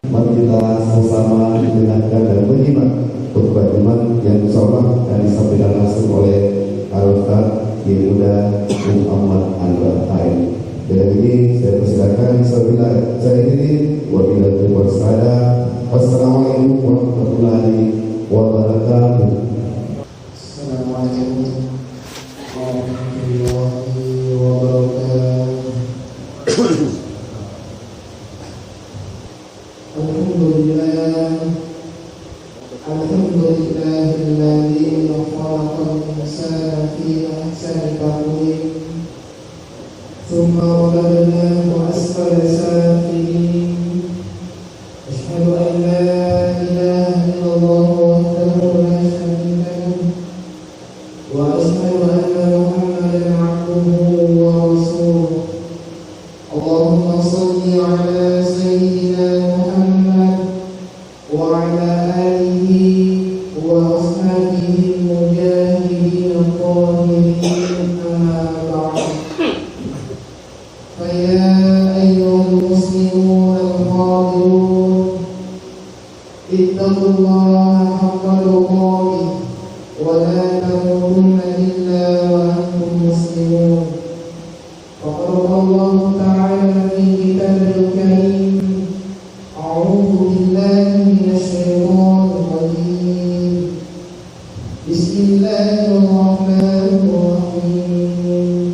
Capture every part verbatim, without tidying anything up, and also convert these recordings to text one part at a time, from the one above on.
Mari kita sama-sama mendengarkan dan menyimak khutbah Jumat yang insya Allah akan disampaikan langsung oleh Al-Ustaz Kiai Muda Muhammad Anwar Hain. Dengan ini saya persilakan, saya akhiri, wabillahi taufiq wal hidayah. Wassalamualaikum warahmatullahi wabarakatuh. Assalamualaikum warahmatullahi wabarakatuh. الحمد لله. الحمد لله الذي خلق الإنسان في أحسن تقويم. ثم رددناه أسفل سافلين. أشهد أن لا إله إلا الله وحده لا شريك له. وأشهد أن محمدا عبده ورسوله. اللهم صل على سيدنا محمد وعلى آله وأصحابه المجاهدين الطاهرين، أما بعد. فيا أيها المسلمون الحاضرون، اتقوا الله حق تقاته ولا تموتن إلا وأنتم مسلمون. فقد قال الله تعالى في كتابه الكريم: أعوذ بالله من الشيطان الرجيم. بسم الله الرحمن الرحيم.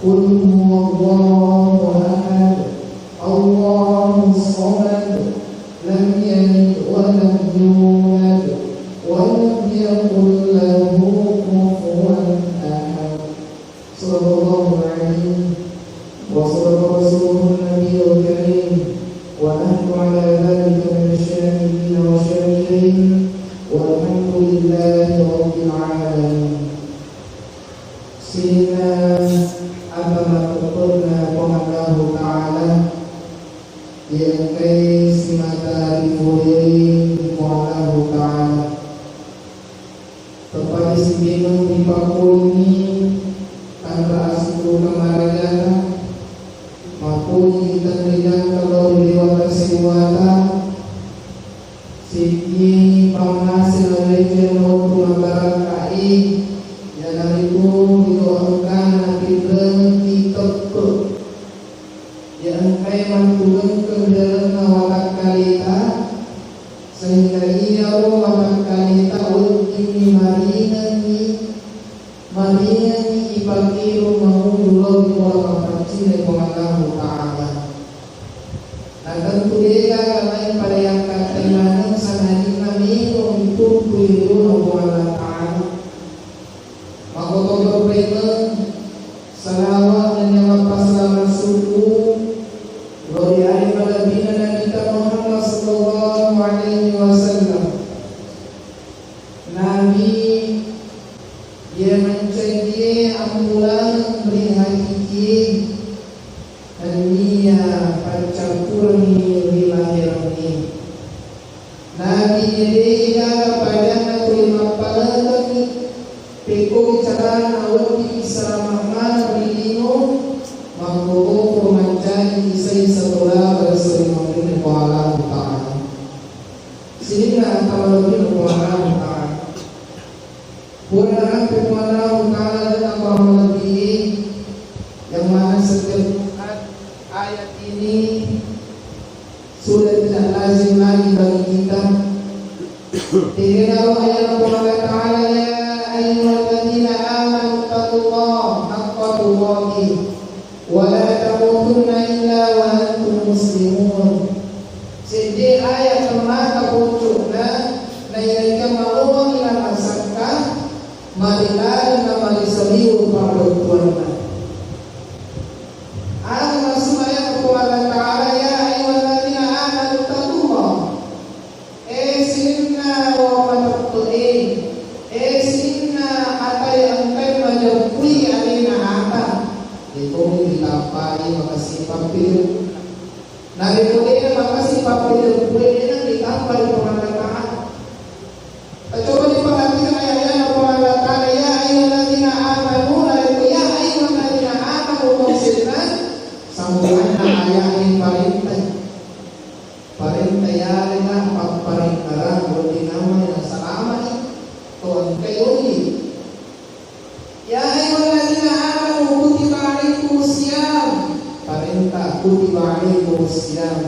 قل هو الله أحد، الله الصمد، لم يلد ولم يولد، ولم يكن له كفوا أحد. صدق الله العظيم وصدق رسوله النبي الكريم، ونحن على ذلك من الشاهدين والشاكرين، والحمد لله رب العالمين. Sininna ata mateppe'na Puang Allahu Ta'ala, iya engkae simata ripuriri Puang Allahu Ta'ala. Teppa'i sipimeng ripakkunni tanra asukkurukeng marajata, mappuji tanrijangka lao ri Dewata Sewata, siddi pammasena weceng wettu mabbarakka'i, iyanaritu ri engkana pinrengki teppe'. Iya engkae manturengkeng ri lalenna watakkaleta, sehingga iyaro watakkaleta weddingngi maringengngi, maringengngi ipakirung mamuju lao ri bola mappaccine Puang Allahu Ta'ala. Na tentu degaga mai pada yakkattai maneng sangadinna melo rituntui ri Puang Allah Ta'ala. Makkotoparo paimeng salawa nennia mappasalama sukku lao ri ale malebbina Nabita Muhammad sallallahu alaihi wasallam. Nabi iya mancajié ampulangeng ri hakikié, nenniya paccappurengngi ri laherengngi. Nabi iya dé gaga pajanna tuli mappalekengngi, pékkogi carana weddingngi salama maneng ri lino, makkokoparo mancaji isa-isa tolaga ri saliwengnginna Puang Allahu Ta'ala. Sininna ata malebbina Puang Allahu Ta'ala. Pura narampe Puang Allahu Ta'ala ri lalenna Puang malebbi, yang mana setiap Jumat ayat ini sudah tidak lazim lagi bagi kita. Tegana Allah, ayat Puang Allah Ta'ala, "Ya ayyuhalladzina amanu taqullaha haqqa tuqatih." Wala tamutunna illa wa antum muslimun. Seddi ayat temmaka pucukna, nainaikan malowangi namasakka, marilalenna marisaliweng pabbottuanna. Aga maksudna ayat Puang Allah Ta'ala, "Ya ayyuhalladzina amanu taqullaha." Eh, sininna wau mateppe'e, eh, sininna ata iya engkae majeppui alena ata, iyatomi ritampai makessing pappejeppu. Narekko de'na makessing pappejeppu, de'na ritampai Puang Allah Ta'ala. Tacoba diperhatikan ayat-ayatna Puang Allah Ta'ala, "Ya ayyuhalladzina amanu," narekko "Ya ayyuhalladzina amanu" maksudna, sambunganna ayat yang parentai. Pareng-, Tayarena papparengngerang wedding namai nasalamai to engkai oli. Ya ayyuhalladzina amanu kutiba alaikumus siyam, parenta, kutiba alaikumus siyam.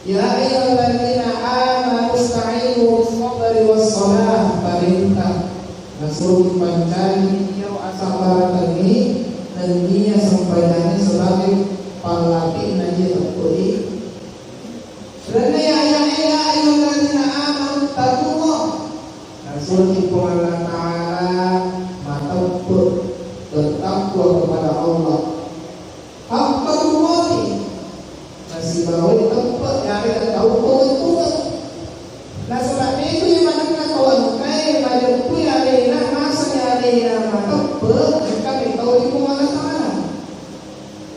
Ya ayyuhalladzina amanu ista'inu bis sabri was salah, parenta. Nasuroki pancaji iyaro asabbarakeng nennia sempajangnge sebagai pallapi'na iya teppe'i. Lalenna aya'e, ya ayyuhalladzina amanu taqullah. Nasuroki Puang Allah Ta'ala mateppe', bertakwa kepada Allah. Haqqa tuqatih. Nasibawai teppe' yarega tau tongeng-tongeng. Nasaba' mega manenna tau engkae majeppui alena, masani alena mateppe', engka metau ri Puang Allah Ta'ala.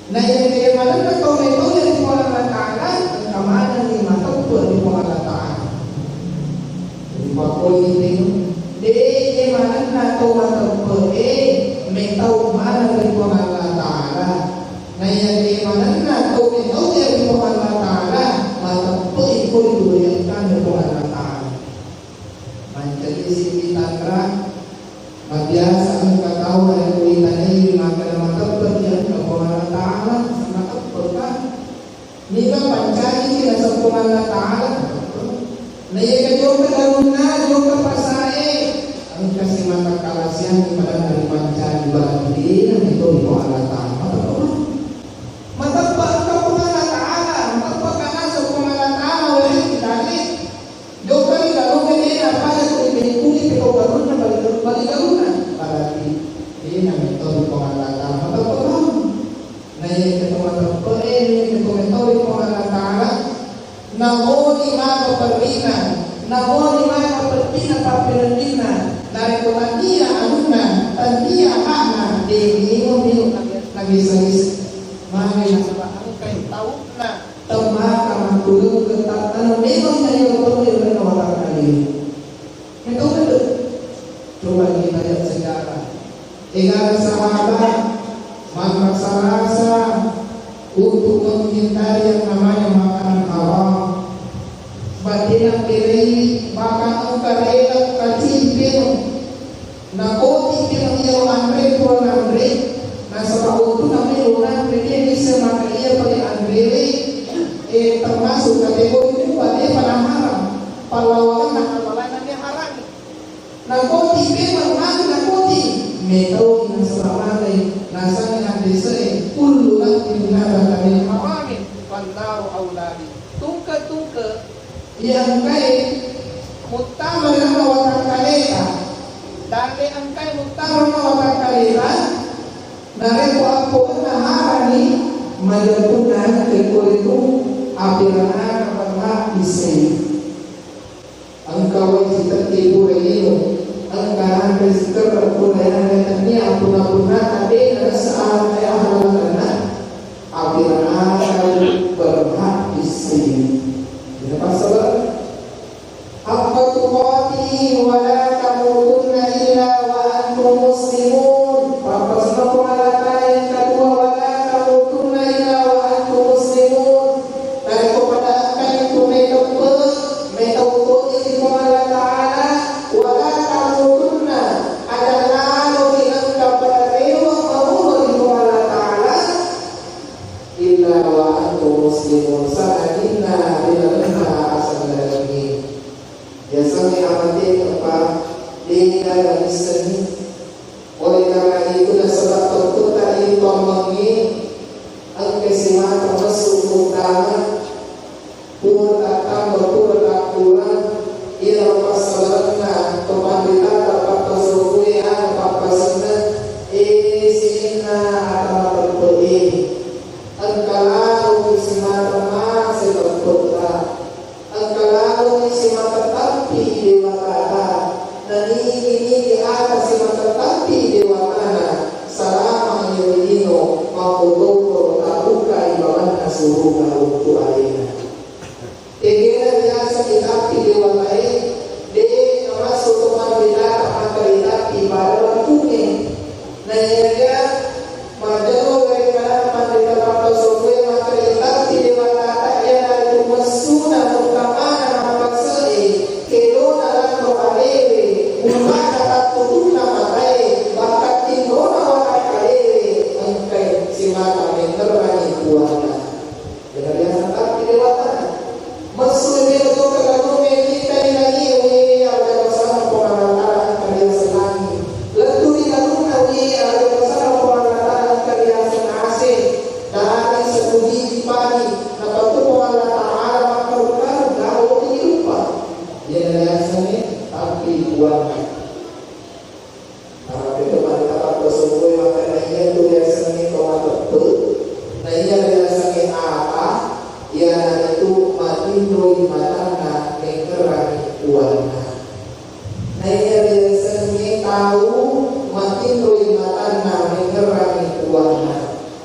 Naiyakiya manenna tau metau ri Puang Allah Ta'ala, engka manenni mateppe' ri Puang Allah Ta'ala. Jadi, pakkoi tengeng, de' je manenna tau mateppe'e metau maneng ri Puang Allah Ta'ala. Naiyakiya manenna tau metau ri Puang Allah Ta'ala, mateppe'i ko ri tau ri Puang Allah Ta'ala. Mancaji siwitanra, mabiasa engka tau narekko itanai makkeda mateppe'ki engka Puang Allah Ta'ala, mateppe' ka. Niga pancajiki naseng Puang Allah Ta'ala? Mateppe'. Naiyakiya jokka galunna, jokka pasae, engka simata kalasiangngi padanna ripancaji, berarti de'na metau ri Puang Allah Ta'ala. Mateppe'. Mateppe' engka Puang Allah Ta'ala, mateppe' ka naseng Puang Allah Ta'ala, wale ri dalle. Jokka ri galungnge de' napada tuli mekkungi pekko galunna bali, bali galunna. Berarti de'na metau ri Puang Allah Ta'ala, mateppe' ka. Naiyakiya to mateppe'e, naiyakiya to metau ri Puang Allah Ta'ala, namoni maga perrina, namoni maga perrina pappeneddinna, narekko tannia anunna, tannia hakna, de' melo-melo nagesa-gesa. Magi nasaba' engkai tau'na temmaka makkudukku, tattana memang na iyaro tauwe ri lalenna watakkalena. Metau ladde. Coba kita lihat sejarah. Egana sahabat makkasa-kasa untuk menghindari yang namanya makanan haram. Sebab de' nakkeda, bahkan engka rela kacili peno. Nakoti peno iyaro anre, pura nanre, nasaba' wettunna melo nanre, de' nisseng maka iya pale anrewe, eh, termasuk kategori kedua, de'pa naharam. Pallawangenna amalae naniya harangngi. Nakoti pemeng magi nakoti, metau nasaba' manre, nasengngi haddese'e, kullu lahmin nabata min haramin, fannaru aula bih. Tungke-tungke iya engkae muttama ri lalenna watakkaleta, dalle engkae muttama ri lalenna watakkaleta, narekko appokenna harangngi, majeppunna engka ko ritu api ranana berhak issei. Engka wai sitetti pura inung, engka nanre sikerreng pura yanre, tennia punna-punnata de' naressa alang e ahalalanna, api ranana berhak issei. Ina passabareng. Haqqa tuqatihi wa la tamutunna illa wa antum muslimun. Pappasenna Puang Allah Ta'ala yang kedua, wa la tamutunna illa wa antum muslimun. Narekko pada engkani tu meteppe', metau toji ri Puang Allah Ta'ala, wa la tamutunna, aja' laloki engka pada rewe' mamuno ri Puang Allah Ta'ala, illa wa antum muslimun, sangadinna ri lalenna asengnge. Yasengnge amate tepa de' gaga missengngi. Oleh karena itu, nasaba' teppetta ri tommengnge, engka simata messu muttama, pura tattamba, pura takkurang, iyaro passabarenna to panritata pappasokkoe aga pappasenna, e, sininna ata mateppe'e. Engka laloki simata mase teppetta. Engka laloki simata tappi dewatata, na nigi-nigi ata simata tappi dewatana, salama iya ri lino, makkotoparo tabukkai bawanna suruga untu' alena. Tegena riaseng itappi dewatae, de' namassu to panritata maka itappi pada waktunge. Naiyakia majello gare-gareng panrita pappasokkoe maka itappi dewatata iyanaritu messuna Napattu Puang Allah Ta'ala makkaru-karu, gau ni rupa. Iyana riasengnge tapi puanna. Tapi kemarin kata pesungguh makanya iya tu riasengnge to mateppe. Na iya riasengnge apa? Iyana itu matinroi matanna mengerangi puanna. Naiya riasengnge tau matinroi matanna mengerangi puanna.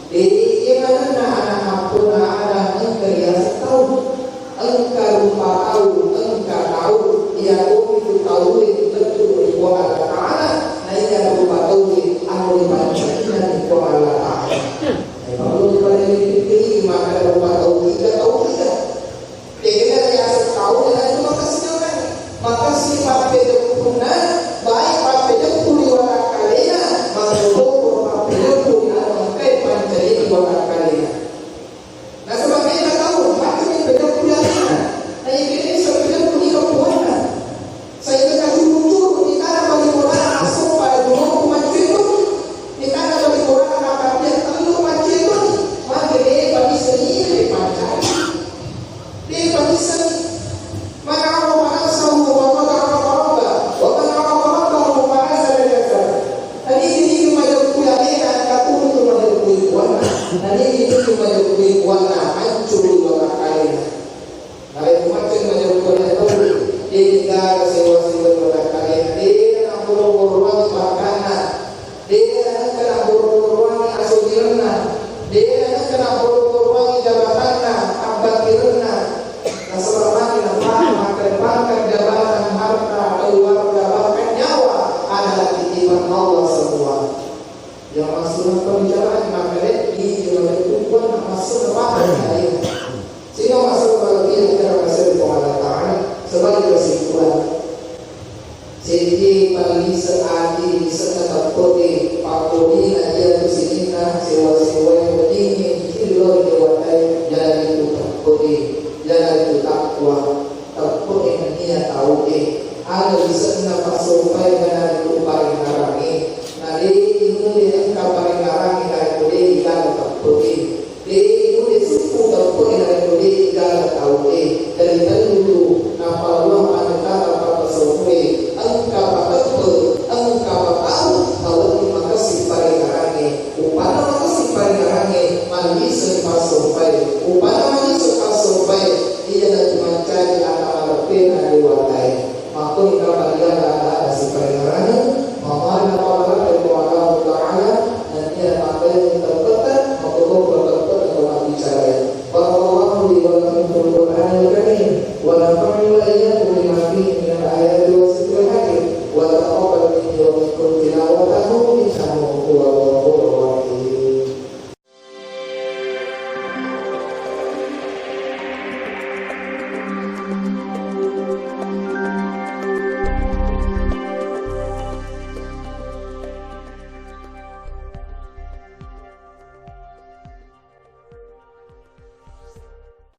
De, iya manenna ana appona Adam engka riaseng tau. Engka rupa tau, engka tau, iya tomitu tauwe lettu ri Puang Allah Ta'ala, naiya rupa tauwe anu ripancaji Puang Allah Ta'ala. Naiya perlu diparengi pikkiri, maka rupa tau tiga, tau tiga. Tega riaseng tau, na itu makessing orang. Makessing pappejeppunna, baik pappejeppu ri watakkalena, makkutoro pappejeppu ri anu engkae pancaji ri watakkalena. Nasaba mega tau, macca ni pejeppu ri alena. Na iya kene bisa pejeppu ri puanna. Sehingga kacuru-curu di tanah bali purana assopa dua macca itu. Di tanah bali purana maka dia tellu macca itu. Maka dia bisa ni pancaji. De'pa missengngi. Man 'arrafa nafsahu faqad 'arafa rabbah, wa man 'arafa rabbahu fa haza najasa. Nanigi-nigi majeppu alena, engka tu tu majeppu puanna. Nanigi-nigi majeppu puanna, hancuru watakkalena. Narekko macca majeppu alena tau, de' gaga sewa-sewa watakkalena, de' nabboro-boroangi bakkanna. De'na engka nabboro-boroangi asogirenna, de'na engka nabboro-boroangi jabatanna, abbakirenna. Nasaba magi napahang makkeda pangkat, jabatan, harta, keluarga, bahkan nyawa adalah titipan Allah semua. Yang maksud pembicaraan makkeda di jalan itu pun maksud pahang kalian. Sehingga masalah yang kita kasih Allah Ta'ala sebagai kesimpulan. Seddi pallise ati lise'na teppe'e, pakkodina iyatu sininna sewa-sewae weddingnge mikkiri lao ri dewatai, iyanaritu teppe'e, iyanaritu takwa, teppe'e nennia tau'e. Aga lise'na passompae iyanaritu parengngerangnge, na de' inulle engka parengngerangnge narekko de' igaga teppe'e. De' nulle sukku teppe'e narekko de' gaga tau'e. Jadi tellu tu napalluang manetata pappasompoe, engka pateppe', engka patau, tawenni makessing parengngerangnge. Upanna makessing parengngerangnge, malliseng passompae. Upanna